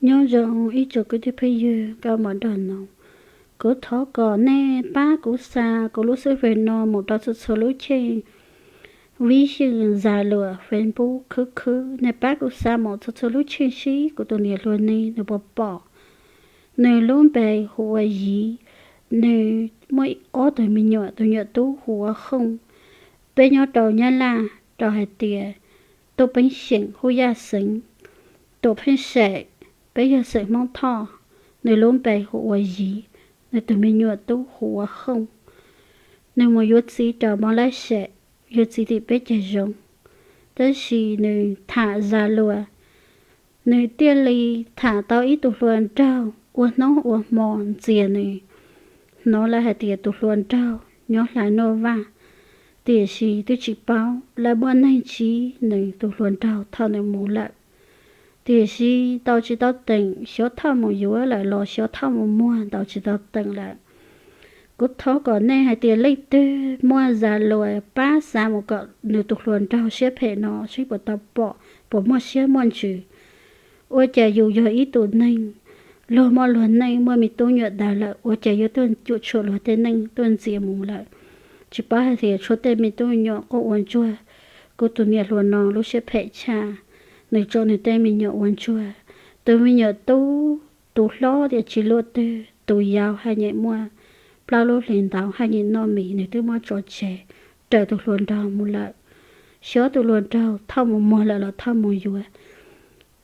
Nyob zoo ib tsoom kwv tij phooj ywg kab mom dog no, kuv thov kom nej pab kuv xa kuv lub xov tooj no mus rau txhua txhua lub cheej vib xyeej zas luas Facebook khwb khwb, nej pab kuv xa mus txhua txhua lub cheej seb kuv tus niam hluas ne nws puas pom. Nws lub npe hu ua Yiv, nws muaj ob tug me nyuam, tus nyuam tub hu ua Khooj. Peb nyob rau Nyab Laj rau hais tias Tuam Pheej Xeem hu Yaj Xeev, Tuam Pheej Xeem, peb yog xeem Hmoob Thoj. Nws lub npe hu ua Yiv, nws tus me nyuam tub hu ua Khooj. Nws mus yuav txiv rau Mab Lab Xeem, yuav txiv tim peb ceg zoo, tab sis nws tham zas luas, nws thiaj li tham tau ib tug hluas nraug ua hnub ua hmo ntxias nws. Hnov lawv hais tias tus hluas nraug nyob hlais nuj vaj, tiam sis twb tsis paub lawv muaj neeg ntsib nws tus hluas nraug thaum nws mus lawm. Tiam sis tau tsis tau teem, xyov thauj mus yuav lawm los xyov thauj mus muag, tau tsis tau teem lawm. Kuv thov kom nej hais tias leej twg muaj zas luas pab xa mus kom nws tus hluas nraug siab phem no seb puas tau pom, puas muaj siab muaj ntsws. Ua cas yus yog ib tug neeg luag muaj luag neej, muaj me tub nyuam daws lawm, ua cas yuav tuaj cuam tshuam luag tej neej tuaj ntxias mus lawm? Tsis paub hais tias tshuav tej me tub me nyuam quaj ua ntsuag. Kuv tus niam hluas no lub siab phem tshaj, nws tso nws tej me nyuam ua ntsuag. Tus me nyuam tub, tus hlob tias tsis luaj twg, tus yau haj yam muaj plaub lub hlis ntau, haj yam noj mis, nws twb muab tso tseg raws tus hluas nraug mus lawm. Xyov tus hluas nraug thauj mus muag lawm los thauj mus yuav,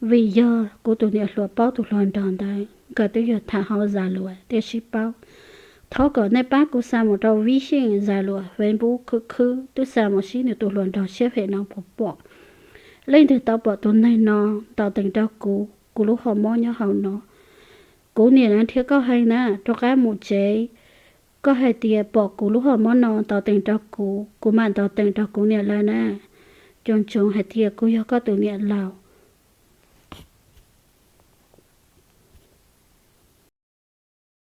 vim yog kuv tus niam hluas paub tus hluas nraug ntawd nkawd twb yog tham hauv zas luas thiaj sib paub. Thov kom nej pab kuv xa mus rau vib xyeej zas luas Facebook khwb khwb, twb xa mus seb nws tus hluas nraug siab phem no puas pom. Leej twg tau pom tus neeg no, ntaus teem rau kuv, kuv lub hauv mob nyob hauv no. Kuv niam lawv nrhiav koj heev na, rov qab mus tsev. Koj hais tias pom kuv lub hauv mob no ntaus teem rau kuv, kuv mam ntaus teem rau kuv niam lawv na. Coo tsoov hais tias kuv yog koj tus niam laus,